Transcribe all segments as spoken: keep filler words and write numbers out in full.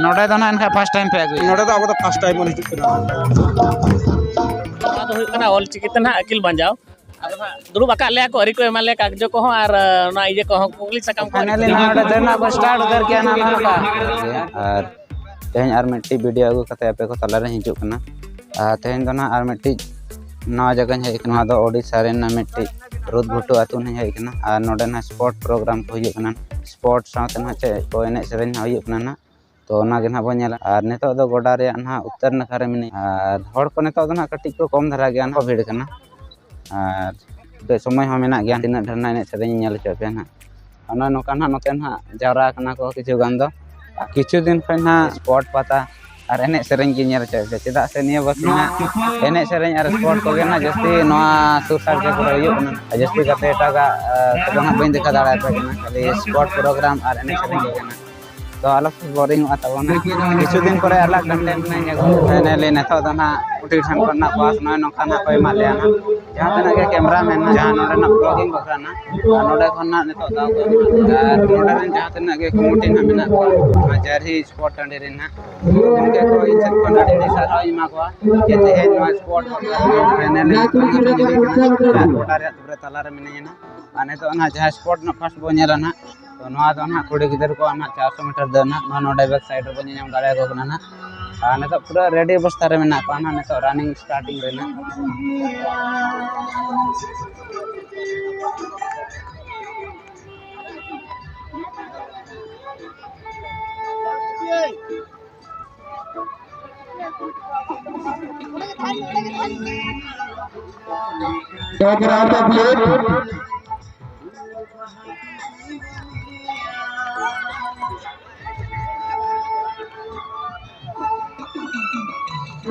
ᱱᱚᱰᱮ ᱫᱚ ᱱᱟᱦᱟᱜ ᱮᱱᱠᱷᱟᱱ first time ᱯᱮ ᱟᱹᱜᱩᱭᱟ? ᱱᱚᱰᱮ ᱫᱚ ᱟᱵᱚ ᱫᱚ first time ᱵᱚᱱ ᱦᱤᱡᱩᱜ ᱠᱟᱱᱟ᱾ ᱱᱚᱣᱟ ᱫᱚ ᱦᱩᱭᱩᱜ ᱠᱟᱱᱟ ᱚᱞ ᱪᱤᱠᱤ ᱛᱮ ᱱᱟᱦᱟᱜ ᱟᱹᱠᱤᱞ ᱵᱟᱧᱪᱟᱣ᱾ ᱟᱫᱚ ᱦᱟᱸᱜ ᱫᱩᱲᱩᱵ ᱟᱠᱟᱫ ᱞᱮᱭᱟ ᱠᱚ, ᱟᱹᱣᱨᱤ ᱠᱚ ᱮᱢᱟ ᱞᱮᱭᱟ ᱠᱟᱜᱡᱚ ᱠᱚᱦᱚᱸ ᱟᱨ, ᱚᱱᱟ ᱤᱭᱟᱹ ᱠᱚᱦᱚᱸ, ᱠᱩᱠᱞᱤ ᱥᱟᱠᱟᱢ ᱠᱚ ᱟᱹᱣᱨᱤ ᱠᱚ finally ᱮᱢᱟ ᱱᱚᱰᱮ ᱞᱮᱭᱟ᱾ ᱫᱚ ᱱᱟᱦᱟᱜ ᱵᱚ start ᱩᱛᱟᱹᱨ ᱠᱮᱜᱼᱟ ᱱᱟᱦᱟᱜ ᱱᱚᱜᱼᱚ ᱱᱚᱝᱠᱟ᱾ ᱟᱨ ᱛᱮᱦᱮᱧ ᱟᱨ ᱢᱤᱫᱴᱤᱡ video ᱟᱹᱜᱩ ᱠᱟᱛᱮ ᱟᱯᱮ ᱠᱚ ᱛᱟᱞᱟᱨᱮ ᱦᱤᱡᱩᱜ ᱠᱟᱱᱟ᱾ ᱟᱨ ᱛᱮᱦᱮᱧ ᱫᱚ ᱱᱟᱦᱟᱜ ᱟᱨ ᱢᱤᱫᱴᱤᱡ ᱱᱟᱣᱟ ᱡᱟᱭᱜᱟᱧ ᱦᱮᱡ ᱟᱠᱟᱱᱟ᱾ ᱱᱚᱣᱟ ᱫᱚ ᱳᱰᱤᱥᱟ ᱨᱮᱱᱟᱜ ᱢᱤᱫᱴᱤᱡ ᱨᱩᱫᱽ ᱜᱷᱩᱴᱩ ᱟᱹᱛᱩ ᱱᱟᱦᱟᱜ ᱦᱮᱡ ᱟᱠᱟᱱᱟ᱾ ᱟᱨ ᱱᱚᱰᱮ ᱱᱟᱦᱟᱜ sport program ᱠᱚ ᱦᱩᱭᱩᱜ ᱠᱟᱱᱟ, sport ᱥᱟᱶᱛᱮ ᱱᱟᱦᱟᱜ ᱪᱮᱫ ᱠᱚ ᱮᱱᱮᱡ ᱥᱮᱨᱮᱧ ᱦᱚᱸ ᱦᱩᱭᱩᱜ ᱠᱟᱱᱟ ᱱᱟᱦᱟᱜ᱾ ᱛᱚ ᱚᱱᱟ ᱜᱮ ᱱᱟᱦᱟᱜ ᱵᱚᱱ ᱧᱮᱞᱟ᱾ ᱟᱨ ᱱᱤᱛᱚᱜ ᱫᱚ ᱜᱚᱰᱟ ᱨᱮᱭᱟᱜ ᱱᱟᱦᱟᱜ ᱩᱛᱛᱚᱨ ᱱᱟᱠᱷᱟ ᱨᱮ ᱢᱤᱱᱟᱹᱧᱟ᱾ ᱟᱨ ᱦᱚᱲ ᱠᱚ ᱱᱤᱛᱚᱜ ᱫᱚ ᱱᱟᱦᱟᱜ ᱠᱟᱹᱴᱤᱡ ᱠᱚ ᱠᱚᱢ ᱫᱷᱟᱨᱟ ᱜᱮᱭᱟ, ᱱᱟᱦᱟᱜ ᱠᱚ ᱵᱷᱤᱲ ᱠᱟᱱᱟ᱾ ᱟᱨ ᱱᱤᱛᱚᱜ ᱥᱚᱢᱚᱭ ᱦᱚᱸ ᱢᱮᱱᱟᱜ ᱜᱮᱭᱟ, ᱛᱤᱱᱟᱹᱜ ᱰᱷᱮᱨ ᱱᱟᱦᱟᱜ ᱮᱱᱮᱡ ᱥᱮᱨᱮᱧ ᱤᱧ ᱧᱮᱞ ᱦᱚᱪᱚᱭᱮᱫ ᱯᱮᱭᱟ ᱱᱟᱦᱟᱜ᱾ ᱟᱨ ᱱᱚᱜᱼᱚᱭ ᱱᱚᱝᱠᱟ ᱱᱟᱦᱟᱜ ᱱᱚᱛᱮ ᱱᱟᱦᱟᱜ ᱡᱟᱣᱨᱟ ᱠᱟᱱᱟ ᱠᱚ ᱠᱤᱪᱷᱩ ᱜᱟᱱ ᱫᱚ᱾ ᱟᱨ ᱠᱤᱪᱷᱩ ᱫᱤᱱ ᱠᱷᱚᱱ ᱱᱟᱦᱟᱜ sport ᱯᱟᱛᱟ ᱟᱨ ᱮᱱᱮᱡ ᱥᱮᱨᱮᱧ ᱜᱮ ᱧᱮᱞ ᱦᱚᱪᱚᱭᱮᱫ ᱯᱮᱭᱟ, ᱪᱮᱫᱟᱜ ᱥᱮ ᱱᱤᱭᱟᱹ ᱵᱟᱨ ᱱᱟᱦᱟᱜ ᱮᱱᱮᱡ ᱥᱮᱨᱮᱧ ᱟᱨ sport ᱠᱚᱜᱮ ᱱᱟᱦᱟᱜ ᱡᱟᱹᱥᱛᱤ ᱱᱚᱣᱟ ᱥᱩᱨ ᱥᱟᱰᱜᱮ ᱠᱚᱨᱮ ᱦᱩᱭᱩᱜ ᱠᱟᱱᱟ᱾ ᱟᱨ ᱡᱟᱹᱥᱛᱤ ᱠᱟᱛᱮ ᱮᱴᱟᱜᱟᱜ, ᱟᱸ, ᱠᱚᱫᱚ ᱱᱟᱦᱟᱜ ᱵᱟᱹᱧ ᱫᱮᱠᱷᱟᱣ ᱫᱟᱲᱮᱭᱟᱯᱮ ᱠᱟᱱᱟ, ᱠᱷᱟᱹᱞᱤ sport program ᱟᱨ ᱮᱱᱮᱡ ᱥᱮᱨᱮᱧ ᱜᱮ ᱠᱟᱱᱟ᱾ ᱛᱚ ᱟᱞᱚ ᱯᱮ ᱵᱳᱨᱤᱝᱚᱜᱼᱟ ᱛᱟᱵᱚᱱᱟ᱾ ᱠᱤᱪᱷᱩ ᱫᱤᱱ ᱯᱚᱨᱮ ᱟᱞᱟᱜᱽ content ᱱᱟᱜ ᱤᱧ ᱟᱹᱜᱩ᱾ Finally ᱱᱤᱛᱚᱜ ᱫᱚ ᱱᱟᱜ ᱩᱱᱠᱩ ᱴᱷᱮᱱ ᱠᱷᱚᱱ ᱱᱟᱜ pass ᱱᱚᱜᱼᱚᱭ ᱱᱚᱝᱠᱟ ᱱᱟᱜ ᱠᱚ ᱮᱢᱟᱜ ᱞᱮᱭᱟ ᱱᱟᱜ᱾ ᱡᱟᱦᱟᱸ ᱛᱤᱱᱟᱹᱜ ᱜᱮ cameraman ᱱᱟᱜ, ᱡᱟᱦᱟᱸ ᱱᱚᱰᱮ ᱱᱟᱜ vlogging ᱵᱟᱠᱷᱨᱟ ᱱᱟᱜ, ᱟᱨ ᱱᱚᱰᱮ ᱠᱷᱚᱱ ᱱᱟᱜ ᱱᱤᱛᱚᱜ ᱫᱟᱣ ᱠᱚ ᱮᱢᱟ ᱞᱮᱭᱟ᱾ ᱟᱨ ᱱᱚᱰᱮ ᱨᱮᱱ ᱡᱟᱦᱟᱸ ᱛᱤᱱᱟᱹᱜ ᱜᱮ committee ᱱᱟᱜ ᱢᱮᱱᱟᱜ ᱠᱚᱣᱟ, ᱱᱚᱣᱟ ᱡᱟᱹᱨᱦᱤ sport ᱴᱟᱺᱰᱤ ᱨᱮᱱ ᱱᱟᱜ, ᱜᱚᱢᱠᱮ ᱠᱚ ᱤᱧ ᱥᱮᱫ ᱠᱷᱚᱱ ᱟᱹᱰᱤ ᱟᱹᱰᱤ ᱥᱟᱨᱦᱟᱣ ᱤᱧ ᱮᱢᱟ ᱠᱚᱣᱟ ᱡᱮ ᱛᱮᱦᱮᱧ ᱱᱚᱣᱟ sport ᱵᱟᱠᱷᱨᱟ ᱛᱮ final ᱨᱮ ᱱᱤᱛᱚᱜ ᱱᱟᱜ ᱤᱧ ᱦᱮᱡ ᱟᱠᱟᱱᱟ᱾ ᱟᱨ ᱜᱚᱰᱟ ᱨᱮᱭᱟᱜ ᱛᱟᱞᱟ ᱨᱮ ᱢᱤᱱᱟᱹᱧᱟ ᱱᱟᱜ᱾ ᱟᱨ ᱱᱤᱛᱚᱜ ᱱᱟᱜ ᱡᱟᱦᱟᱸ sport ᱱᱟᱜ first ᱵᱚᱱ ᱧᱮᱞᱟ ᱱᱟᱜ, ᱛᱚ ᱱᱚᱣᱟ ᱫᱚ ᱱᱟᱦᱟᱜ ᱠᱩᱲᱤ ᱜᱤᱫᱽᱨᱟᱹ ᱠᱚᱣᱟᱜ ᱱᱟᱦᱟᱜ ᱪᱟᱨᱥᱚ meter ᱫᱟᱹᱲ ᱱᱟᱦᱟᱜ, ᱱᱚᱣᱟ ᱱᱚᱰᱮ back side ᱨᱮᱵᱚᱱ ᱧᱮᱧᱟᱢ ᱫᱟᱲᱮᱭᱟᱠᱚ ᱠᱟᱱᱟ ᱱᱟᱦᱟᱜ᱾ ᱟᱨ ᱱᱤᱛᱚᱜ ᱯᱩᱨᱟᱹ ready ᱚᱵᱚᱥᱛᱷᱟ ᱨᱮ ᱢᱮᱱᱟᱜ ᱠᱚᱣᱟ ᱱᱟᱦᱟᱜ, ᱱᱤᱛᱚᱜ running starting ᱨᱮ ᱱᱟᱦᱟᱜ᱾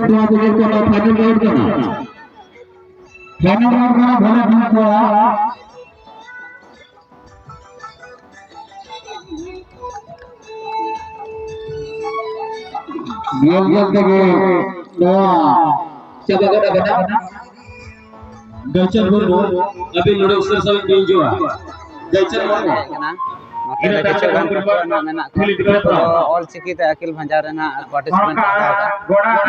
ᱱᱚᱣᱟ ᱫᱚ ᱦᱩᱭᱩᱜ ᱠᱟᱱᱟ final round ᱠᱟᱱᱟ᱾ Final round ᱠᱟᱱᱟ, ᱵᱷᱟᱞᱮ ᱴᱷᱤᱠ ᱠᱚᱜᱼᱟ᱾ ᱧᱮᱞ ᱧᱮᱞ ᱛᱮᱜᱮ ᱱᱚᱣᱟ ᱪᱟᱵᱟ ᱜᱚᱫ ᱟᱠᱟᱱᱟ᱾ ᱜᱟᱹᱭᱪᱟᱸᱫ ᱢᱩᱨᱢᱩ, ᱟᱹᱵᱤᱱ ᱱᱚᱰᱮ ᱩᱥᱟᱹᱨᱟ ᱥᱟᱞᱟᱜ ᱵᱤᱱ ᱦᱤᱡᱩᱜᱼᱟ᱾ ᱜᱟᱹᱭᱪᱟᱸᱫ ᱢᱩᱨᱢᱩ᱾ ᱱᱚᱛᱮ ᱨᱮ ᱠᱤᱪᱷᱩ ᱜᱟᱱ ᱯᱟᱹᱴᱷᱩᱣᱟᱹ ᱱᱟᱜ ᱢᱮᱱᱟᱜ ᱠᱚᱣᱟ, ᱩᱱᱠᱩ ᱫᱚ ᱚᱞ ᱪᱤᱠᱤ ᱛᱮ ᱟᱹᱠᱤᱞ ᱵᱷᱟᱸᱡᱟᱣ ᱨᱮᱱᱟᱜ ᱯᱟᱨᱴᱤᱥᱤᱯᱮᱴ ᱠᱚ ᱦᱟᱛᱟᱣ ᱮᱫᱟ᱾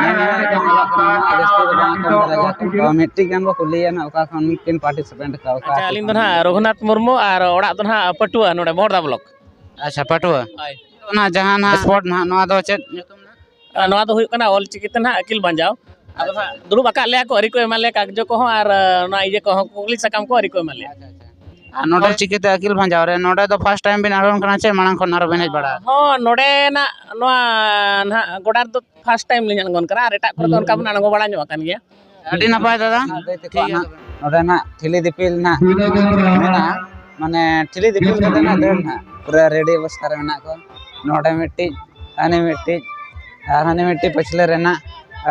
ᱱᱮ ᱱᱤᱱᱟᱹᱜ ᱜᱮ ᱧᱮᱞᱚᱜ ᱠᱟᱱᱟ ᱱᱟᱜ, ᱡᱟᱹᱥᱛᱤ ᱫᱚ ᱵᱟᱝ, ᱠᱚᱢ ᱫᱷᱟᱨᱟ ᱜᱮᱭᱟ ᱠᱚ᱾ ᱛᱚ ᱢᱤᱫᱴᱤᱡ ᱜᱟᱱ ᱵᱚ ᱠᱩᱞᱤᱭᱟ ᱱᱟᱜ, ᱚᱠᱟ ᱠᱷᱚᱱ ᱠᱤᱱ ᱯᱟᱨᱴᱤᱥᱤᱯᱮᱴ ᱟᱠᱟᱫᱟ, ᱚᱠᱟ ᱟᱪᱪᱷᱟ, ᱟᱹᱞᱤᱧ ᱫᱚ ᱱᱟᱦᱟᱜ ᱨᱚᱜᱷᱩᱱᱟᱛᱷ ᱢᱩᱨᱢᱩ ᱟᱨ ᱚᱲᱟᱜ ᱫᱚ ᱱᱟᱦᱟᱜ ᱯᱟᱹᱴᱩᱣᱟᱹ, ᱱᱚᱰᱮ ᱵᱚᱦᱚᱲᱫᱟ ᱵᱞᱚᱠ᱾ ᱟᱪᱪᱷᱟ, ᱯᱟᱹᱴᱩᱣᱟᱹ᱾ ᱦᱳᱭ᱾ ᱚᱱᱟ ᱡᱟᱦᱟᱸ ᱱᱟᱦᱟᱜ ᱥᱯᱳᱨᱴ ᱱᱟᱦᱟᱜ, ᱱᱚᱣᱟ ᱫᱚ ᱪᱮᱫ ᱧᱩᱛᱩᱢ ᱱᱟᱦᱟᱜ? ᱟᱨ ᱱᱚᱣᱟ ᱫᱚ ᱦᱩᱭᱩᱜ ᱠᱟᱱᱟ ᱚᱞ ᱪᱤᱠᱤ ᱛᱮ ᱱᱟᱦᱟᱜ ᱟᱹᱠᱤᱞ ᱵᱷᱟᱸᱡᱟᱣ᱾ ᱟᱫᱚ ᱱᱟᱦᱟᱜ ᱫᱩᱲᱩᱵ ᱟᱠᱟᱫ ᱞᱮᱭᱟ ᱠᱚ, ᱟᱹᱣᱨᱤ ᱠᱚ ᱮᱢᱟ ᱞᱮᱭᱟ ᱠᱟᱜᱡᱚ ᱠᱚᱦᱚᱸ ᱟᱨ, ᱟᱸ, ᱱᱚᱣᱟ ᱤᱭᱟᱹ ᱠᱚᱦᱚᱸ, ᱠᱩᱠᱞᱤ ᱥᱟᱠᱟᱢ ᱠᱚ ᱟᱹᱣᱨᱤ ᱠᱚ ᱮᱢᱟ ᱞᱮᱭᱟ᱾ ᱟᱪᱪᱷᱟ, ᱟᱪᱪᱷᱟ᱾ ᱟᱨ ᱱᱚᱰᱮ ᱚᱞ ᱪᱤᱠᱤ ᱛᱮ ᱟᱹᱠᱤᱞ ᱵᱷᱟᱸᱡᱟᱣ ᱨᱮ, ᱱᱚᱰᱮ ᱫᱚ ᱯᱷᱟᱥᱴ ᱴᱟᱭᱤᱢ ᱵᱤᱱ ᱟᱬᱜᱚᱱ ᱠᱟᱱᱟ ᱪᱮ ᱢᱟᱲᱟᱝ ᱠᱷᱚᱱ ᱟᱨᱚ ᱵᱤᱱ ᱦᱮᱡ ᱵᱟᱲᱟ ᱟᱠᱟᱱᱟ? ᱦᱚᱸ, ᱱᱚᱰᱮᱱᱟᱜ ᱱᱚᱣᱟ ᱱᱟᱦᱟᱜ ᱜᱚᱰᱟ ᱨᱮᱫᱚ ᱯᱷᱟᱥᱴ ᱴᱟᱭᱤᱢ ᱞᱤᱧ ᱟᱬᱜᱚᱱ ᱠᱟᱱᱟ, ᱟᱨ ᱮᱴᱟᱜ ᱠᱚᱨᱮ ᱫᱚ ᱚᱱᱠᱟ ᱵᱚᱱ ᱟᱬᱜᱚ ᱵᱟᱲᱟ ᱧᱚᱜ ᱟᱠᱟᱱ ᱜᱮᱭᱟ᱾ ᱟᱹᱰᱤ ᱱᱟᱯᱟᱭ ᱫᱟᱫᱟ᱾ ᱜᱟᱛᱮ ᱴᱷᱤᱠ ᱛᱟᱠᱚᱣᱟᱜ ᱜᱮᱭᱟ᱾ ᱱᱟᱜ ᱱᱚᱰᱮ ᱱᱟᱜ ᱴᱷᱤᱞᱤ ᱫᱤᱯᱤᱞ ᱱᱟᱜ ᱢᱮᱱᱟᱜᱼᱟ, ᱢᱟᱱᱮ ᱴᱷᱤᱞᱤ ᱫᱤᱯᱤᱞ ᱠᱟᱛᱮ ᱱᱟᱜ ᱫᱟᱹᱲ ᱱᱟᱜ ᱯᱩᱨᱟᱹ ᱨᱮᱰᱤ ᱚᱵᱚᱥᱛᱷᱟ ᱨᱮ ᱢᱮᱱᱟᱜ ᱠᱚᱣᱟ᱾ ᱱᱚᱰᱮ ᱢᱤᱫᱴᱤᱡ, ᱦᱟᱱᱮ ᱢᱤᱫᱴᱤᱡ, ᱟᱨ ᱦᱟᱱᱮ ᱢᱤᱫᱴᱤᱡ ᱯᱟᱹᱪᱷᱞᱟᱹ ᱨᱮ ᱱᱟᱜ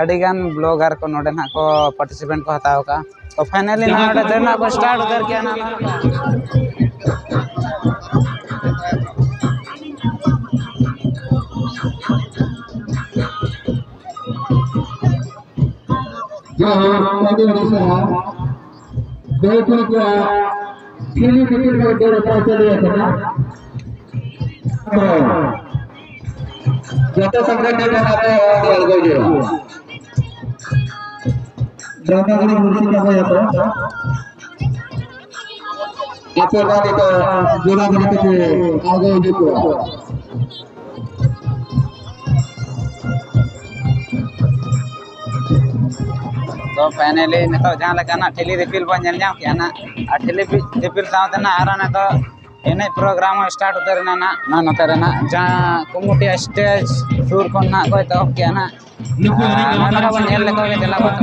ᱟᱹᱰᱤ ᱜᱟᱱ ᱵᱞᱚᱜᱟᱨ ᱠᱚ ᱱᱚᱰᱮ ᱱᱟᱜ ᱠᱚ ᱯᱟᱨᱴᱤᱥᱤᱯᱮᱱᱴ ᱠᱚ ᱦᱟᱛᱟᱣ ᱟᱠᱟᱫᱼᱟ᱾ ᱛᱚ ᱯᱷᱟᱭᱱᱟᱞᱤ ᱱᱟᱜ ᱱᱚᱰᱮ ᱫᱟᱹᱲ ᱱᱟᱜ ᱠᱚ ᱥᱴᱟᱨᱴ ᱩᱛᱟᱹᱨ ᱠᱮᱜᱼᱟ ᱱᱟᱜ᱾ ᱡᱟᱭᱦᱳᱠ, ᱟᱹᱰᱤ ᱟᱹᱰᱤ ᱥᱟᱨᱦᱟᱣ᱾ ᱜᱟᱹᱭ ᱠᱩᱲᱤ ᱠᱚᱣᱟᱜ ᱴᱷᱤᱞᱤ ᱫᱤᱯᱤᱞ ᱨᱮ ᱫᱟᱹᱲ ᱦᱟᱛᱟᱣ ᱪᱟᱹᱞᱩ ᱟᱠᱟᱱᱟ᱾ ᱛᱚ, ᱡᱚᱛᱚ ᱥᱚᱸᱜᱮ ᱛᱮ ᱡᱟᱦᱟᱸ ᱠᱚ ᱟᱬᱜᱚ ᱦᱩᱭᱩᱜᱼᱟ᱾ ᱡᱚᱛᱚ ᱜᱮ ᱢᱩᱨᱛᱤ ᱛᱟᱵᱚᱭ ᱟᱠᱚ᱾ ᱟᱯᱮ ᱵᱟᱨᱮ ᱠᱚ ᱡᱚᱲᱟ ᱵᱟᱲᱟ ᱠᱟᱛᱮ ᱟᱬᱜᱚ ᱦᱤᱡᱩᱜ ᱠᱚ᱾ ᱛᱚ ᱯᱷᱟᱭᱱᱟᱞᱤ ᱱᱤᱛᱚᱜ ᱡᱟᱦᱟᱸ ᱞᱮᱠᱟ ᱱᱟᱜ ᱴᱷᱤᱞᱤ ᱫᱤᱯᱤᱞ ᱵᱚᱱ ᱧᱮᱞ ᱧᱟᱢ ᱠᱮᱜᱼᱟ ᱱᱟᱜ, ᱟᱨ ᱴᱷᱤᱞᱤ ᱯᱤ-, ᱫᱤᱯᱤᱞ ᱥᱟᱶᱛᱮ ᱱᱟᱜ ᱟᱨᱚ ᱱᱤᱛᱚᱜ ᱮᱱᱮᱡ ᱯᱨᱳᱜᱨᱟᱢ ᱦᱚᱸ ᱥᱴᱟᱨᱴ ᱩᱛᱟᱹᱨ ᱮᱱᱟ ᱱᱟᱜ, ᱱᱚᱣᱟ ᱱᱚᱛᱮ ᱨᱮ ᱱᱟᱜ ᱡᱟᱦᱟᱸ ᱠᱚᱢᱤᱴᱤ ᱥᱴᱮᱡᱽ ᱥᱩᱨ ᱠᱷᱚᱱ ᱱᱟᱜ ᱠᱚ ᱮᱛᱚᱦᱚᱵ ᱠᱮᱜᱼᱟ ᱱᱟᱜ᱾ ᱱᱩᱠᱩ ᱮᱱᱮᱡ ᱟᱨ ᱱᱚᱰᱮ ᱵᱚᱱ ᱧᱮᱞ ᱞᱮᱠᱚ ᱜᱮ, ᱪᱟᱞᱟᱣ ᱠᱟᱛᱮ᱾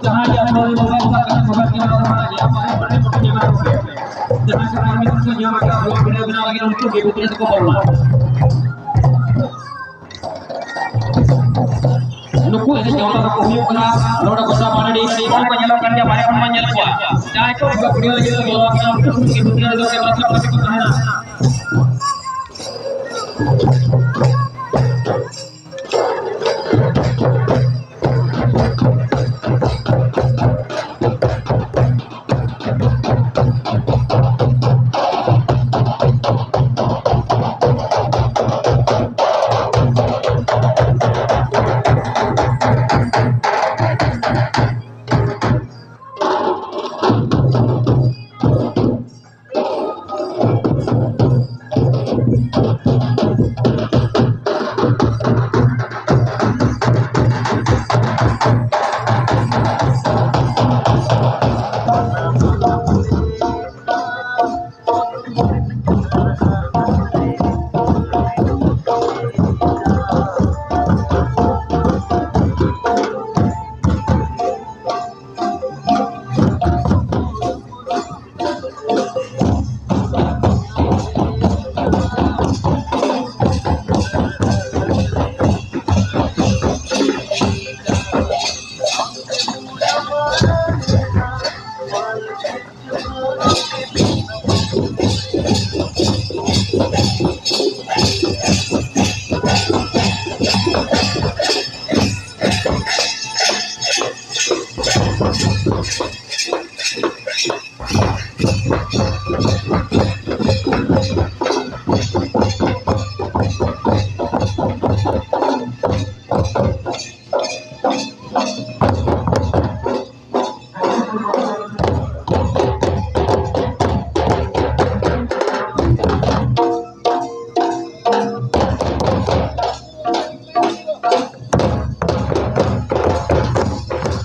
ᱡᱟᱦᱟᱸᱭ ᱜᱮ ᱟᱵᱚ ᱢᱳᱵᱟᱭᱤᱞ ᱥᱟᱵ ᱠᱟᱛᱮ ᱢᱳᱵᱟᱭᱤᱞ ᱠᱮᱢᱮᱨᱟ ᱨᱮ ᱢᱮᱱᱟᱜ ᱜᱮᱭᱟ, ᱯᱟᱭᱨᱟ ᱯᱟᱭᱨᱟ ᱠᱚ ᱧᱮᱞ ᱠᱚ᱾ ᱡᱟᱦᱟᱸᱭ ᱠᱚ ᱯᱟᱨᱢᱤᱥᱚᱱ ᱠᱚ ᱧᱟᱢ ᱟᱠᱟᱫ ᱵᱞᱚᱜ ᱵᱷᱤᱰᱤᱭᱳ ᱵᱮᱱᱟᱣ ᱞᱟᱹᱜᱤᱫ, ᱩᱱᱠᱩ ᱜᱮ ᱵᱩᱠᱞᱮᱴ ᱠᱚ ᱵᱚᱞᱚᱱᱟ᱾ ᱱᱩᱠᱩ ᱮᱱᱮᱡ ᱫᱮᱣᱛᱟ ᱫᱚᱠᱚ ᱦᱩᱭᱩᱜ ᱠᱟᱱᱟ ᱱᱚᱰᱮ ᱜᱚᱥᱟ ᱯᱟᱱᱟᱰᱤ ᱥᱤ ᱠᱚ ᱧᱮᱞᱚᱜ ᱠᱟᱱ ᱜᱮᱭᱟ, ᱵᱟᱨᱭᱟ ᱠᱷᱚᱱ ᱵᱚᱱ ᱧᱮᱞ ᱠᱚᱣᱟ᱾ ᱡᱟᱦᱟᱸᱭ ᱠᱚ ᱵᱷᱤᱰᱤᱭᱳ ᱞᱟᱹᱜᱤᱫ ᱠᱚ ᱵᱚᱞᱚ ᱟᱠᱟᱱᱟ, ᱩᱱᱠᱩ ᱠᱚᱜᱮ ᱵᱩᱠᱞᱮᱴ ᱫᱚ ᱠᱮᱢᱮᱨᱟ ᱥᱟᱵ ᱠᱟᱛᱮ ᱠᱚ ᱛᱟᱦᱮᱱᱟ᱾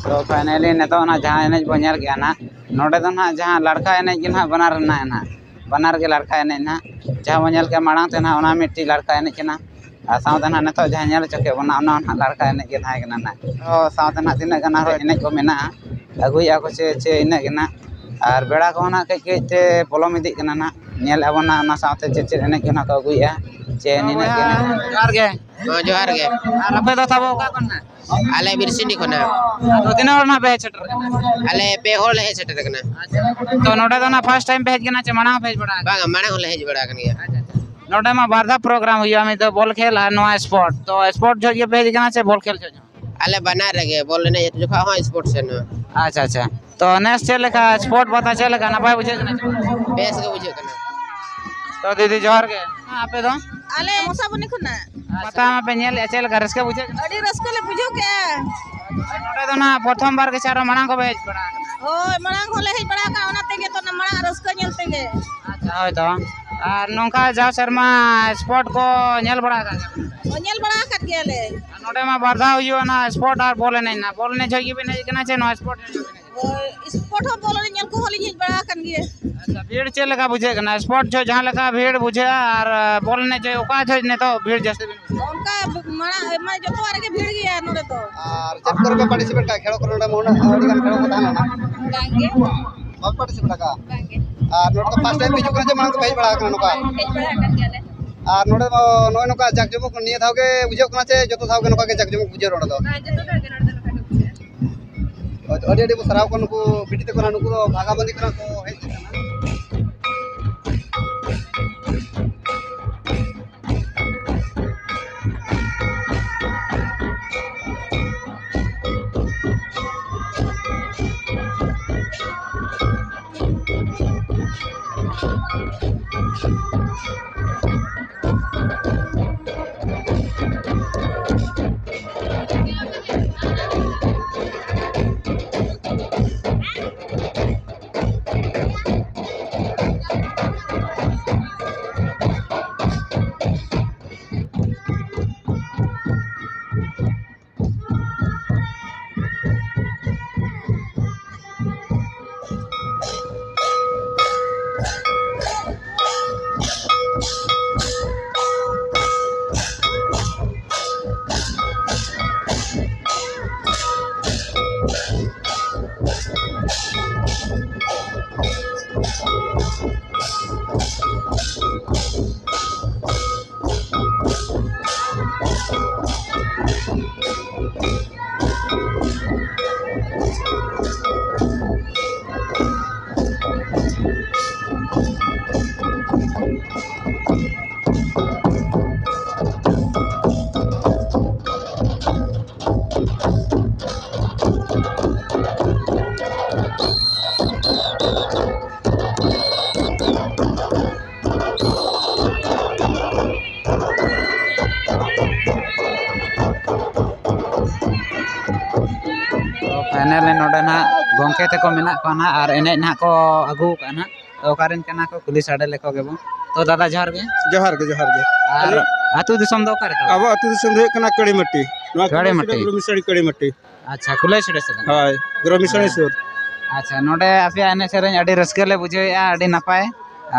ᱛᱚ, finally ᱱᱤᱛᱚᱜ ᱚᱱᱟ ᱡᱟᱦᱟᱸ ᱮᱱᱮᱡ ᱵᱚᱱ ᱧᱮᱞ ᱠᱮᱜᱼᱟ ᱱᱟᱦᱟᱜ, ᱱᱚᱰᱮ ᱫᱚ ᱱᱟᱦᱟᱜ ᱡᱟᱦᱟᱸ ᱞᱟᱲᱠᱟ ᱮᱱᱮᱡ ᱜᱮ ᱱᱟᱦᱟᱜ ᱵᱟᱱᱟᱨ ᱨᱮᱱᱟᱜ ᱱᱟᱦᱟᱜ, ᱵᱟᱱᱟᱨ ᱜᱮ ᱞᱟᱲᱠᱟ ᱮᱱᱮᱡ ᱱᱟᱦᱟᱜ᱾ ᱡᱟᱦᱟᱸ ᱵᱚᱱ ᱧᱮᱞ ᱠᱮᱜᱼᱟ ᱢᱟᱲᱟᱝ ᱛᱮ ᱱᱟᱦᱟᱜ, ᱚᱱᱟ ᱢᱤᱫᱴᱤᱡ ᱞᱟᱲᱠᱟ ᱮᱱᱮᱡ ᱠᱟᱱᱟ᱾ ᱟᱨ ᱥᱟᱶᱛᱮ ᱱᱟᱦᱟᱜ ᱱᱤᱛᱚᱜ ᱡᱟᱦᱟᱸ ᱧᱮᱞ ᱦᱚᱪᱚ ᱠᱮᱫ ᱵᱚᱱᱟ, ᱚᱱᱟ ᱦᱚᱸ ᱱᱟᱦᱟᱜ ᱞᱟᱲᱠᱟ ᱮᱱᱮᱡ ᱜᱮ ᱛᱟᱦᱮᱸ ᱠᱟᱱᱟ ᱱᱟᱦᱟᱜ᱾ ᱛᱚ, ᱥᱟᱶᱛᱮ ᱱᱟᱦᱟᱜ ᱛᱤᱱᱟᱹᱜ ᱜᱟᱱ ᱟᱨᱦᱚᱸ ᱮᱱᱮᱡ ᱠᱚ ᱢᱮᱱᱟᱜᱼᱟ, ᱟᱹᱜᱩᱭᱮᱫᱼᱟ ᱠᱚ ᱪᱮ, ᱪᱮ ᱤᱱᱟᱹᱜ ᱜᱮ ᱱᱟᱦᱟᱜ᱾ ᱟᱨ ᱵᱮᱲᱟ ᱠᱚᱦᱚᱸ ᱱᱟᱦᱟᱜ ᱠᱟᱹᱡ ᱠᱟᱹᱡ ᱛᱮ ᱯᱚᱞᱚᱢ ᱤᱫᱤᱜ ᱠᱟᱱᱟ ᱱᱟᱦᱟᱜ᱾ ᱧᱮᱞᱮᱫᱼᱟ ᱵᱚᱱ ᱱᱟᱦᱟᱜ ᱚᱱᱟ ᱥᱟᱶᱛᱮ ᱪᱮᱫ ᱪᱮᱫ ᱮᱱᱮᱡ ᱠᱚ ᱱᱟᱦᱟᱜ ᱠᱚ ᱟᱹᱜᱩᱭᱮᱫᱼᱟ, ᱪᱮ ᱱᱤᱱᱟᱹᱜ ᱜᱮ ᱱᱟᱦᱟᱜ᱾ ᱡᱚᱦᱟᱨ ᱜᱮ᱾ ᱦᱚᱸ, ᱡᱚᱦᱟᱨ ᱜᱮ᱾ ᱟᱨ ᱟᱯᱮ ᱫᱚ ᱛᱟᱵᱚ ᱚᱠᱟ ᱠᱷᱚᱱ ᱱᱟᱦᱟᱜ? ᱟᱞᱮ ᱵᱤᱨᱥᱤᱱᱰᱤ ᱠᱷᱚᱱᱟᱜ᱾ ᱟᱫᱚ ᱛᱤᱱᱟᱹᱜ ᱦᱚᱲ ᱱᱟᱦᱟᱜ ᱯᱮ ᱦᱮᱡ ᱥᱮᱴᱮᱨ ᱠᱟᱱᱟ? ᱟᱞᱮ ᱯᱮ ᱦᱚᱲ ᱞᱮ ᱦᱮᱡ ᱥᱮᱴᱮᱨ ᱠᱟᱱᱟ᱾ ᱟᱪᱪᱷᱟ᱾ ᱛᱚ, ᱱᱚᱰᱮ ᱫᱚ ᱱᱟᱦᱟᱜ first time ᱯᱮ ᱦᱮᱡ ᱠᱟᱱᱟ ᱪᱮ ᱢᱟᱲᱟᱝ ᱦᱚᱸ ᱯᱮ ᱦᱮᱡ ᱵᱟᱲᱟ ᱟᱠᱟᱱᱟ? ᱵᱟᱝᱟ, ᱢᱟᱲᱟᱝ ᱦᱚᱸᱞᱮ ᱦᱮᱡ ᱵᱟᱲᱟ ᱟᱠᱟᱱ ᱜᱮᱭᱟ᱾ ᱟᱪᱪᱷᱟ, ᱟᱪᱪᱷᱟ᱾ ᱱᱚᱰᱮ ᱢᱟ ᱵᱟᱨ ᱫᱷᱟᱣ program ᱦᱩᱭᱩᱜᱼᱟ, ᱢᱤᱫ ᱫᱚ ᱵᱚᱞ ᱠᱷᱮᱞ ᱟᱨ ᱱᱚᱣᱟ sport᱾ ᱛᱚ, sport ᱡᱚᱦᱚᱜ ᱜᱮᱯᱮ ᱦᱮᱡ ᱠᱟᱱᱟ ᱪᱮ ᱵᱚᱞ ᱠᱷᱮᱞ ᱡᱚᱦᱚᱜ? ᱟᱞᱮ ᱵᱟᱱᱟᱨ ᱨᱮᱜᱮ, ᱵᱚᱞ ᱮᱱᱮᱡ ᱡᱚᱠᱷᱚᱱ ᱦᱚᱸ, sport ᱥᱮᱱ ᱦᱚᱸ᱾ ᱟᱪᱪᱷᱟ, ᱟᱪᱪᱷᱟ᱾ ᱛᱚ, ᱱᱮᱥ ᱪᱮᱫ ᱞᱮᱠᱟ sport ᱯᱟᱛᱟ, ᱪᱮᱫ ᱞᱮᱠᱟ ᱱᱟᱯᱟᱭ ᱵᱩᱡᱷᱟᱹᱜ ᱠᱟᱱᱟ ᱪᱮ? ᱵᱮᱥ ᱜᱮ ᱵᱩᱡᱷᱟᱹᱜ ᱠᱟᱱᱟ᱾ ᱛᱚ, ᱫᱤᱫᱤ, ᱡᱚᱦᱟᱨ ᱜᱮ᱾ ᱟᱯᱮ ᱫᱚ? ᱟᱞᱮ ᱢᱚᱥᱟᱵᱚᱱᱤ ᱠᱷᱚᱱᱟᱜ᱾ ᱯᱟᱛᱟ ᱢᱟᱯᱮ ᱧᱮᱞᱮᱫᱼᱟ, ᱪᱮᱫ ᱞᱮᱠᱟ ᱨᱟᱹᱥᱠᱟᱹ ᱵᱩᱡᱷᱟᱹᱜ ᱠᱟᱱᱟ? ᱟᱹᱰᱤ ᱨᱟᱹᱥᱠᱟᱹ ᱞᱮ ᱵᱩᱡᱷᱟᱹᱣ ᱠᱮᱜᱼᱟ᱾ ᱱᱚᱰᱮ ᱫᱚ ᱱᱟᱦᱟᱜ ᱯᱨᱚᱛᱷᱚᱢ ᱵᱟᱨ ᱜᱮ ᱥᱮ ᱟᱨᱚ ᱢᱟᱲᱟᱝ ᱠᱚᱯᱮ ᱦᱮᱡ ᱵᱟᱲᱟ ᱟᱠᱟᱱᱟ? ᱦᱳᱭ, ᱢᱟᱲᱟᱝ ᱦᱚᱸᱞᱮ ᱦᱮᱡ ᱵᱟᱲᱟ ᱟᱠᱟᱱᱟ, ᱚᱱᱟ ᱛᱮᱜᱮ ᱛᱚ, ᱚᱱᱟ ᱢᱟᱲᱟᱝ ᱨᱟᱹᱥᱠᱟᱹ ᱧᱮᱞ ᱛᱮᱜᱮ᱾ ᱟᱪᱪᱷᱟ, ᱦᱳᱭ ᱛᱚ᱾ ᱟᱨ ᱱᱚᱝᱠᱟ ᱡᱟᱣ ᱥᱮᱨᱢᱟ sport ᱠᱚ ᱧᱮᱞ ᱵᱟᱲᱟ ᱟᱠᱟᱫ ᱜᱮᱭᱟ ᱯᱮ? ᱦᱳᱭ, ᱧᱮᱞ ᱵᱟᱲᱟ ᱟᱠᱟᱫ ᱜᱮᱭᱟᱞᱮ᱾ ᱟᱨ ᱱᱚᱰᱮ ᱢᱟ ᱵᱟᱨ ᱫᱷᱟᱣ ᱦᱩᱭᱩᱜᱼᱟ, ᱱᱚᱣᱟ sport ᱟᱨ ᱵᱚᱞ ᱮᱱᱮᱡ ᱱᱟ᱾ ᱵᱚᱞ ᱮᱱᱮᱡ ᱡᱚᱦᱚᱜ ᱜᱮᱵᱤᱱ ᱦᱮᱡ ᱟᱠᱟᱱᱟ ᱪᱮ ᱱᱚᱣᱟ sport ᱮᱱᱮᱡ ᱡᱚᱦᱚᱜ ᱵᱤᱱ ᱦᱮᱡ ᱟᱠᱟᱱᱟ? ᱦᱳᱭ, sport ᱦᱚᱸ ᱵᱚᱞ ᱮᱱᱮᱡ ᱧᱮᱞ ᱠᱚᱦᱚᱸ ᱞᱤᱧ ᱦᱮᱡ ᱵᱟᱲᱟ ᱟᱠᱟᱱ ᱜᱮᱭᱟ᱾ ᱟᱪᱪᱷᱟ, ᱵᱷᱤᱲ ᱪᱮᱫ ᱞᱮᱠᱟ ᱵᱩᱡᱷᱟᱹᱜ ᱠᱟᱱᱟ? Sport ᱡᱚᱦᱚᱜ ᱡᱟᱦᱟᱸ ᱞᱮᱠᱟ ᱵᱷᱤᱲ ᱵᱩᱡᱷᱟᱹᱜᱼᱟ ᱟᱨ, ᱟᱨ ᱵᱚᱞ ᱮᱱᱮᱡ ᱡᱚᱦᱚᱜ ᱚᱠᱟ ᱡᱚᱦᱚᱜ ᱱᱤᱛᱚᱜ ᱵᱷᱤᱲ ᱡᱟᱹᱥᱛᱤ ᱵᱤᱱ ᱵᱩᱡᱷᱟᱹᱣᱟ? ᱚᱱᱠᱟ ᱢᱟᱲᱟᱝ, ᱢᱟᱱᱮ, ᱡᱚᱛᱚᱣᱟᱜ ᱨᱮᱜᱮ ᱵᱷᱤᱲ ᱜᱮᱭᱟ ᱱᱚᱰᱮ ᱫᱚ᱾ ᱟᱨ ᱪᱮᱫ ᱠᱚᱨᱮ ᱯᱮ participate ᱠᱟᱜᱼᱟ? ᱠᱷᱮᱞ ᱠᱚᱨᱮ ᱱᱚᱰᱮ ᱢᱟ ᱩᱱᱟᱹᱜ ᱟᱹᱰᱤ ᱜᱟᱱ ᱠᱷᱮᱞ ᱠᱚ ᱛᱟᱦᱮᱸ ᱞᱮᱱᱟ᱾ ᱵᱟᱝᱜᱮ᱾ ᱵᱟᱯᱮ participate ᱟᱠᱟᱜᱼᱟ? ᱵᱟᱝᱜᱮ᱾ ᱟᱨ ᱱᱚᱰᱮ ᱫᱚ first time ᱯᱮ ᱦᱤᱡᱩᱜ ᱠᱟᱱᱟ ᱪᱮ ᱢᱟᱲᱟᱝ ᱫᱚᱯᱮ ᱦᱮᱡ ᱵᱟᱲᱟ ᱟᱠᱟᱱᱟ ᱱᱚᱝᱠᱟ? ᱦᱮᱡ ᱵᱟᱲᱟ ᱟᱠᱟᱱ ᱜᱮᱭᱟᱞᱮ᱾ ᱟᱨ ᱱᱚᱰᱮ ᱫᱚ ᱱᱚᱜᱼᱚᱭ ᱱᱚᱝᱠᱟ ᱡᱟᱠ ᱡᱚᱢᱚᱠ ᱱᱤᱭᱟᱹ ᱫᱷᱟᱣ ᱜᱮ ᱵᱩᱡᱷᱟᱹᱜ ᱠᱟᱱᱟ ᱪᱮ ᱡᱚᱛᱚ ᱫᱷᱟᱣ ᱜᱮ ᱱᱚᱝᱠᱟ ᱜᱮ ᱡᱟᱠ ᱡᱚᱢᱚᱠ ᱵᱩᱡᱷᱟᱹᱜᱼᱟ ᱱᱚᱰᱮ ᱫᱚ? ᱵᱟᱝ, ᱡᱚᱛᱚ ᱫᱷᱟᱣ ᱜᱮ ᱱᱚᱰᱮ ᱫᱚ ᱱᱚᱝᱠᱟ ᱜᱮ ᱵᱩᱡᱷᱟᱹᱜᱼᱟ᱾ ᱦᱳᱭ, ᱟᱹᱰᱤ ᱟᱹᱰᱤ ᱵᱚ ᱥᱟᱨᱦᱟᱣ ᱠᱚᱣᱟ ᱱᱩᱠᱩ ᱵᱤᱴᱤ ᱛᱟᱠᱚ ᱱᱟᱜ, ᱱᱩᱠᱩ ᱫᱚ ᱵᱷᱟᱜᱟ ᱵᱟᱸᱫᱤ ᱠᱷᱚᱱᱟᱜ ᱠᱚ ᱦᱮᱡ ᱟᱠᱟᱱᱟ᱾ ᱛᱚ finally ᱱᱚᱰᱮ ᱱᱟᱦᱟᱜ ᱜᱚᱢᱠᱮ ᱛᱟᱠᱚ ᱢᱮᱱᱟᱜ ᱠᱚᱣᱟ ᱱᱟᱦᱟᱜ ᱟᱨ ᱮᱱᱮᱡ ᱱᱟᱦᱟᱜ ᱠᱚ ᱟᱹᱜᱩ ᱟᱠᱟᱫᱼᱟ ᱱᱟᱦᱟᱜ᱾ ᱛᱚ ᱚᱠᱟᱨᱮᱱ ᱠᱟᱱᱟ ᱠᱚ ᱠᱩᱞᱤ ᱥᱟᱰᱮ ᱞᱮᱠᱚ ᱜᱮᱵᱚᱱ᱾ ᱛᱚ ᱫᱟᱫᱟ ᱡᱚᱦᱟᱨ ᱜᱮ᱾ ᱡᱚᱦᱟᱨ ᱜᱮ, ᱡᱚᱦᱟᱨ ᱜᱮ᱾ ᱟᱨ ᱟᱹᱞᱤᱧ ᱟᱹᱛᱩ ᱫᱤᱥᱚᱢ ᱫᱚ ᱚᱠᱟ ᱨᱮ ᱛᱟᱵᱚᱱ? ᱟᱵᱚ ᱟᱹᱛᱩ ᱫᱤᱥᱚᱢ ᱫᱚ ᱦᱩᱭᱩᱜ ᱠᱟᱱᱟ ᱠᱟᱹᱲᱤᱢᱟᱹᱴᱤ᱾ ᱱᱚᱣᱟ ᱠᱟᱹᱲᱤᱢᱟᱹᱴᱤ᱾ ᱠᱩᱞᱟᱹᱭᱥᱚᱲᱟ ᱜᱨᱚᱢᱤᱥᱟᱹᱲᱤ ᱠᱟᱹᱲᱤᱢᱟᱹᱴᱤ᱾ ᱟᱪᱪᱷᱟ, ᱠᱩᱞᱟᱹᱭᱥᱚᱲᱟ ᱥᱮᱫ? ᱦᱳᱭ, ᱜᱨᱚᱢᱤᱥᱟᱹᱲᱤ ᱦᱮᱸ᱾ ᱥᱩᱨ᱾ ᱟᱪᱪᱷᱟ, ᱱᱚᱰᱮ ᱟᱯᱮᱭᱟᱜ ᱮᱱᱮᱡ ᱥᱮᱨᱮᱧ ᱟᱹᱰᱤ ᱨᱟᱹᱥᱠᱟᱹ ᱞᱮ ᱵᱩᱡᱷᱟᱹᱣᱮᱫᱼᱟ, ᱟᱹᱰᱤ ᱱᱟᱯᱟᱭ᱾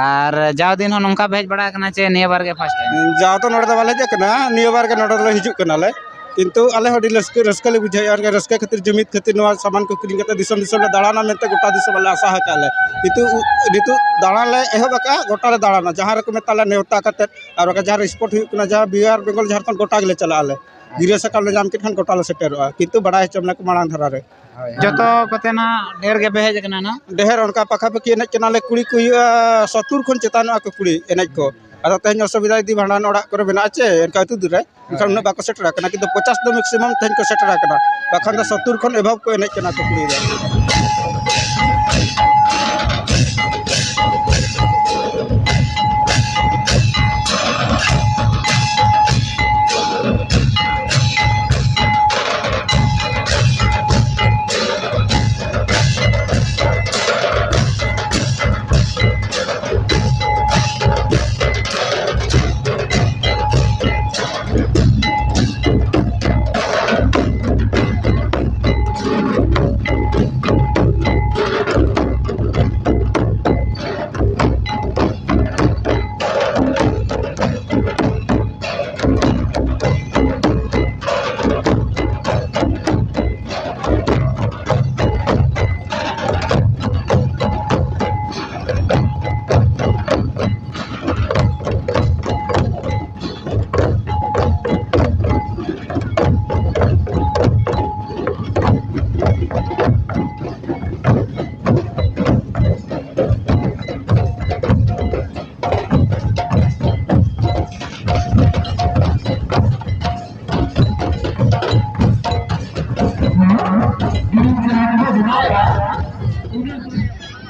ᱟᱨ ᱡᱟᱣ ᱫᱤᱱ ᱦᱚᱸ ᱱᱚᱝᱠᱟ ᱯᱮ ᱦᱮᱡ ᱵᱟᱲᱟ ᱟᱠᱟᱱᱟ ᱪᱮ ᱱᱤᱭᱟᱹ ᱵᱟᱨ ᱜᱮ first time? ᱡᱟᱣ ᱫᱚ ᱱᱚᱰᱮ ᱫᱚ ᱵᱟᱞᱮ ᱦᱮᱡ ᱟᱠᱟᱱᱟ, ᱱᱤᱭᱟᱹ ᱵᱟᱨ ᱜᱮ ᱱᱚᱰᱮ ᱫᱚᱞᱮ ᱦᱤᱡᱩᱜ ᱠᱟᱱᱟᱞᱮ᱾ ᱠᱤᱱᱛᱩ ᱟᱞᱮ ᱦᱚᱸ ᱟᱹᱰᱤ ᱨᱟᱹᱥᱠᱟᱹ, ᱨᱟᱹᱥᱠᱟᱹ ᱞᱮ ᱵᱩᱡᱷᱟᱹᱣᱮᱫᱼᱟ᱾ ᱚᱱᱠᱟ ᱨᱟᱹᱥᱠᱟᱹ ᱠᱷᱟᱹᱛᱤᱨ, ᱡᱩᱢᱤᱫ ᱠᱷᱟᱹᱛᱤᱨ ᱱᱚᱣᱟ ᱥᱟᱢᱟᱱ ᱠᱚ ᱠᱤᱨᱤᱧ ᱠᱟᱛᱮ ᱫᱤᱥᱚᱢ ᱫᱤᱥᱚᱢ ᱞᱮ ᱫᱟᱬᱟᱱᱟ ᱢᱮᱱᱛᱮ ᱜᱚᱴᱟ ᱫᱤᱥᱚᱢ ᱟᱞᱮ ᱟᱥᱟ ᱟᱠᱟᱫ ᱞᱮ᱾ ᱱᱤᱛᱚᱜ, ᱱᱤᱛᱚᱜ ᱫᱟᱬᱟᱱ ᱞᱮ ᱮᱦᱚᱵ ᱟᱠᱟᱫᱼᱟ, ᱜᱚᱴᱟ ᱞᱮ ᱫᱟᱬᱟᱱᱟ, ᱡᱟᱦᱟᱸ ᱨᱮᱠᱚ ᱢᱮᱛᱟ ᱞᱮ ᱱᱮᱣᱛᱟ ᱠᱟᱛᱮ᱾ ᱟᱨ ᱵᱟᱠᱷᱟᱱ ᱡᱟᱦᱟᱸ ᱨᱮ spot ᱦᱩᱭᱩᱜ ᱠᱟᱱᱟ, ᱡᱟᱦᱟᱸ ᱵᱤᱦᱟᱨ, ᱵᱮᱝᱜᱚᱞ, ᱡᱷᱟᱲᱠᱷᱚᱸᱰ, ᱜᱚᱴᱟ ᱜᱮᱞᱮ ᱪᱟᱞᱟᱜᱼᱟ ᱞᱮ᱾ ᱜᱤᱨᱟᱹ ᱥᱟᱠᱟᱢ ᱞᱮ ᱧᱟᱢ ᱠᱮᱫ ᱠᱷᱟᱱ ᱜᱚᱴᱟ ᱞᱮ ᱥᱮᱴᱮᱨᱚᱜᱼᱟ, ᱠᱤᱱᱛᱩ ᱵᱟᱲᱟᱭ ᱦᱚᱪᱚ ᱢᱮ ᱠᱚ ᱢᱟᱲᱟᱝ ᱫᱷᱟᱨᱟ ᱨᱮ᱾ ᱦᱳᱭ᱾ ᱡᱚᱛᱚ ᱠᱚᱛᱮ ᱱᱟᱜ ᱰᱷᱮᱨ ᱜᱮᱯᱮ ᱦᱮᱡ ᱟᱠᱟᱱᱟ ᱱᱟᱜ? ᱰᱷᱮᱨ ᱚᱱᱠᱟ ᱯᱟᱠᱷᱟ ᱯᱟᱠᱷᱤ ᱮᱱᱮᱡ ᱠᱟᱱᱟᱞᱮ, ᱠᱩᱲᱤ ᱠᱚ ᱦᱩᱭᱩᱜᱼᱟ ᱥᱚᱛᱛᱩᱨ ᱠᱷᱚᱱ ᱪᱮᱛᱟᱱᱚᱜᱼᱟ ᱠᱚ ᱠᱩᱲᱤ ᱮᱱᱮᱡ ᱠᱚ᱾ ᱟᱫᱚ ᱛᱮᱦᱮᱧ ᱚᱥᱩᱵᱤᱫᱷᱟ ᱡᱩᱫᱤ ᱵᱷᱟᱸᱰᱟᱱ ᱚᱲᱟᱜ ᱠᱚᱨᱮ ᱢᱮᱱᱟᱜᱼᱟ ᱪᱮ ᱚᱱᱠᱟ ᱟᱹᱛᱩ ᱫᱩᱨᱮ, ᱮᱱᱠᱷᱟᱱ ᱦᱳᱭ᱾ ᱩᱱᱟᱹᱜ ᱵᱟᱠᱚ ᱥᱮᱴᱮᱨ ᱟᱠᱟᱱᱟ, ᱠᱤᱱᱛᱩ ᱯᱚᱪᱟᱥ ᱫᱚ maximum ᱛᱮᱦᱮᱧ ᱠᱚ ᱥᱮᱴᱮᱨ ᱟᱠᱟᱱᱟ, ᱵᱟᱠᱷᱟᱱ ᱫᱚ ᱥᱚᱛᱛᱩᱨ ᱠᱷᱚᱱ above ᱠᱚ ᱮᱱᱮᱡ ᱠᱟᱱᱟ ᱠᱚ ᱠᱩᱲᱤ ᱫᱚ᱾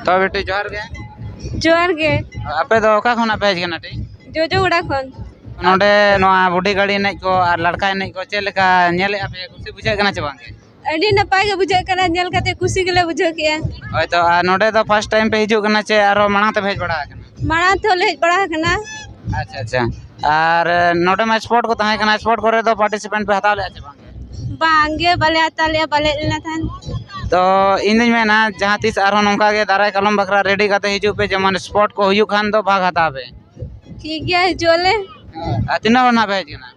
ᱛᱚ ᱵᱤᱴᱤ, ᱡᱚᱦᱟᱨ ᱜᱮ᱾ ᱡᱚᱦᱟᱨ ᱜᱮ᱾ ᱟᱯᱮ ᱫᱚ ᱚᱠᱟ ᱠᱷᱚᱱᱟᱜ ᱯᱮ ᱦᱮᱡ ᱠᱟᱱᱟ ᱴᱤ? ᱡᱚᱡᱚ ᱜᱚᱲᱟ ᱠᱷᱚᱱ᱾ ᱱᱚᱰᱮ ᱱᱚᱣᱟ ᱵᱩᱰᱷᱤ ᱜᱟᱹᱲᱤ ᱮᱱᱮᱡ ᱠᱚ ᱟᱨ ᱞᱟᱲᱠᱟ ᱮᱱᱮᱡ ᱠᱚ ᱪᱮᱫ ᱞᱮᱠᱟ ᱧᱮᱞᱮᱫᱼᱟ ᱯᱮ? ᱠᱩᱥᱤ ᱵᱩᱡᱷᱟᱹᱜ ᱠᱟᱱᱟ ᱪᱮ ᱵᱟᱝ? ᱟᱹᱰᱤ ᱱᱟᱯᱟᱭ ᱜᱮ ᱵᱩᱡᱷᱟᱹᱜ ᱠᱟᱱᱟ, ᱧᱮᱞ ᱠᱟᱛᱮ ᱠᱩᱥᱤ ᱜᱮᱞᱮ ᱵᱩᱡᱷᱟᱹᱣ ᱠᱮᱜᱼᱟ᱾ ᱦᱳᱭ ᱛᱚ, ᱟᱨ ᱱᱚᱰᱮ ᱫᱚ first time ᱯᱮ ᱦᱤᱡᱩᱜ ᱠᱟᱱᱟ ᱪᱮ ᱟᱨᱦᱚᱸ ᱢᱟᱲᱟᱝ ᱛᱮᱯᱮ ᱦᱮᱡ ᱵᱟᱲᱟ ᱟᱠᱟᱱᱟ? ᱢᱟᱲᱟᱝ ᱛᱮᱦᱚᱸ ᱞᱮ ᱦᱮᱡ ᱵᱟᱲᱟ ᱟᱠᱟᱱᱟ᱾ ᱟᱪᱪᱷᱟ, ᱟᱪᱪᱷᱟ᱾ ᱟᱨ ᱱᱚᱰᱮ ᱢᱟ sport ᱠᱚ ᱛᱟᱦᱮᱸ ᱠᱟᱱᱟ, sport ᱠᱚᱨᱮ ᱫᱚ participant ᱯᱮ ᱦᱟᱛᱟᱣ ᱞᱮᱫᱼᱟ ᱪᱮ ᱵᱟᱝ? ᱵᱟᱝ ᱜᱮ, ᱵᱟᱞᱮ ᱦᱟᱛᱟᱣ ᱞᱮᱜᱼᱟ, ᱵᱟᱞᱮ ᱦᱮᱡ ᱞᱮᱱᱟ ᱛᱟᱦᱮᱱ᱾ ᱛᱚ ᱤᱧ ᱫᱩᱧ ᱢᱮᱱᱟ ᱡᱟᱦᱟᱸ ᱛᱤᱥ ᱟᱨᱦᱚᱸ ᱱᱚᱝᱠᱟ ᱜᱮ ᱫᱟᱨᱟᱭ ᱠᱟᱞᱚᱢ ᱵᱟᱠᱷᱨᱟ ready ᱠᱟᱛᱮ ᱦᱤᱡᱩᱜ ᱯᱮ, ᱡᱮᱢᱚᱱ sport ᱠᱚ ᱦᱩᱭᱩᱜ ᱠᱷᱟᱱ ᱫᱚ ᱵᱷᱟᱜᱽ ᱦᱟᱛᱟᱣ ᱯᱮ᱾ ᱴᱷᱤᱠ ᱜᱮᱭᱟ, ᱦᱤᱡᱩᱜ ᱟᱞᱮ᱾ ᱟᱨ ᱛᱤᱱᱟᱹᱜ ᱦᱚᱲ ᱱᱟᱜ ᱯᱮ ᱦᱮᱡ ᱠᱟᱱᱟ?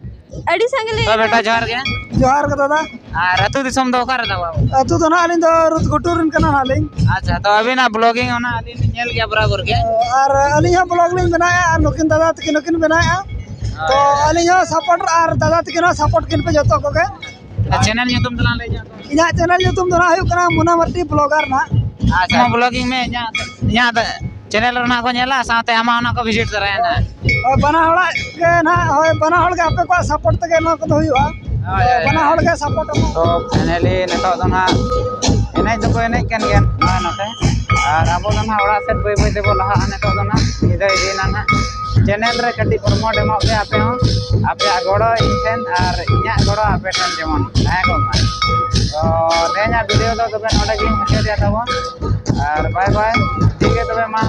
ᱟᱹᱰᱤ ᱥᱟᱸᱜᱮ ᱞᱮ ᱛᱚ ᱦᱮᱡ ᱵᱮᱴᱟ, ᱠᱟᱱᱟ᱾ ᱡᱚᱦᱟᱨ ᱜᱮ᱾ ᱡᱚᱦᱟᱨ ᱜᱮ ᱫᱟᱫᱟ᱾ ᱟᱨ ᱟᱹᱛᱩ ᱫᱤᱥᱚᱢ ᱫᱚ ᱚᱠᱟᱨᱮ ᱛᱟᱵᱚ ᱟᱵᱚ? ᱟᱹᱛᱩ ᱫᱚ ᱱᱟᱦᱟᱜ ᱟᱹᱞᱤᱧ ᱫᱚ ᱨᱩᱛ ᱜᱷᱩᱴᱩ ᱨᱮᱱ ᱠᱟᱱᱟ ᱱᱟᱦᱟᱜ ᱞᱤᱧ᱾ ᱟᱪᱪᱷᱟ, ᱛᱚ ᱟᱹᱵᱤᱱᱟᱜ vlogging ᱚᱱᱟ ᱟᱹᱞᱤᱧ ᱞᱤᱧ ᱧᱮᱞ ᱜᱮᱭᱟ ᱵᱚᱨᱟᱵᱚᱨ ᱜᱮ᱾ ᱟᱨ ᱟᱹᱞᱤᱧ ᱦᱚᱸ vlog ᱞᱤᱧ ᱵᱮᱱᱟᱣᱮᱫᱼᱟ ᱟᱨ ᱱᱩᱠᱤᱱ ᱫᱟᱫᱟ ᱛᱟᱹᱠᱤᱱ ᱦᱚᱸᱠᱤᱱ ᱵᱮᱱᱟᱣᱮᱫᱼᱟ᱾ ᱛᱚ ᱦᱳᱭ᱾ ᱟᱹᱞᱤᱧ ᱦᱚᱸ support ᱟᱨ ᱫᱟᱫᱟ ᱛᱟᱹᱠᱤᱱ ᱦᱚᱸ support ᱠᱤᱱ ᱯᱮ ᱡᱚᱛᱚ ᱠᱚᱜᱮ᱾ ᱟᱨ channel ᱧᱩᱛᱩᱢ ᱫᱚᱞᱟᱝ ᱞᱟᱹᱭ ᱧᱚᱜ ᱠᱚᱣᱟ᱾ ᱤᱧᱟᱹᱜ channel ᱧᱩᱛᱩᱢ ᱫᱚ ᱱᱟᱦᱟᱜ ᱦᱩᱭᱩᱜ ᱠᱟᱱᱟ ᱢᱩᱱᱟ ᱢᱟᱨᱰᱤ vlogger ᱱᱟᱦᱟᱜ᱾ ᱟᱪᱪᱷᱟ, vlogging ᱢᱮ, ᱤᱧᱟᱹᱜ, ᱤᱧᱟᱹᱜ channel ᱨᱮ ᱱᱟᱦᱟᱜ ᱠᱚ ᱧᱮᱞᱟ, ᱥᱟᱶᱛᱮ ᱟᱢᱟᱜ ᱚᱱᱟ ᱠᱚ visit ᱛᱚᱨᱟᱭᱟ ᱱᱟᱦᱟᱜ᱾ ᱦᱳᱭ, ᱵᱟᱱᱟ ᱦᱚᱲᱟᱜ ᱜᱮ ᱱᱟᱦᱟᱜ, ᱦᱳᱭ, ᱵᱟᱱᱟ ᱦᱚᱲ ᱜᱮ ᱟᱯᱮ ᱠᱚᱣᱟᱜ support ᱛᱮᱜᱮ ᱱᱚᱣᱟ ᱠᱚᱫᱚ ᱦᱩᱭᱩᱜᱼᱟ᱾ ᱦᱳᱭ, ᱦᱳᱭ, ᱵᱟᱱᱟ ᱦᱳᱭ᱾ ᱦᱚᱲ ᱜᱮ support ᱮᱢᱚᱜ᱾ ᱛᱚ finally ᱱᱤᱛᱚᱜ ᱫᱚ ᱱᱟᱦᱟᱜ ᱮᱱᱮᱡ ᱫᱚᱠᱚ ᱮᱱᱮᱡ ᱠᱟᱱ ᱜᱮᱭᱟ ᱱᱚᱜᱼᱚᱭ ᱱᱚᱛᱮ, ᱟᱨ ᱟᱵᱚ ᱫᱚ ᱱᱟᱦᱟᱜ ᱚᱲᱟᱜ ᱥᱮᱫ ᱵᱟᱹᱭ ᱵᱟᱹᱭ ᱛᱮᱵᱚ ᱞᱟᱦᱟᱜᱼᱟ᱾ ᱱᱤᱛᱚᱜ ᱫᱚ ᱱᱟᱦᱟᱜ ᱧᱤᱫᱟᱹ ᱤᱫᱤᱭᱮᱱᱟ ᱱᱟᱦᱟᱜ᱾ Channel ᱨᱮ ᱠᱟᱹᱴᱤᱡ promote ᱮᱢᱚᱜ ᱯᱮ ᱟᱯᱮ ᱦᱚᱸ, ᱟᱯᱮᱭᱟᱜ ᱜᱚᱲᱚ ᱤᱧ ᱴᱷᱮᱱ ᱟᱨ ᱤᱧᱟᱹᱜ ᱜᱚᱲᱚ ᱟᱯᱮ ᱴᱷᱮᱱ ᱡᱮᱢᱚᱱ ᱛᱟᱦᱮᱸ ᱠᱚᱜ ᱢᱟ᱾ ᱛᱚ ᱛᱮᱦᱮᱧᱟᱜ video ᱫᱚ ᱛᱚᱵᱮ ᱱᱚᱰᱮ ᱜᱮᱧ ᱢᱩᱪᱟᱹᱫᱮᱜᱼᱟ ᱛᱟᱵᱚᱱ, ᱟᱨ bye bye᱾ ᱴᱷᱤᱠ ᱜᱮᱭᱟ ᱛᱚᱵᱮ ᱢᱟ,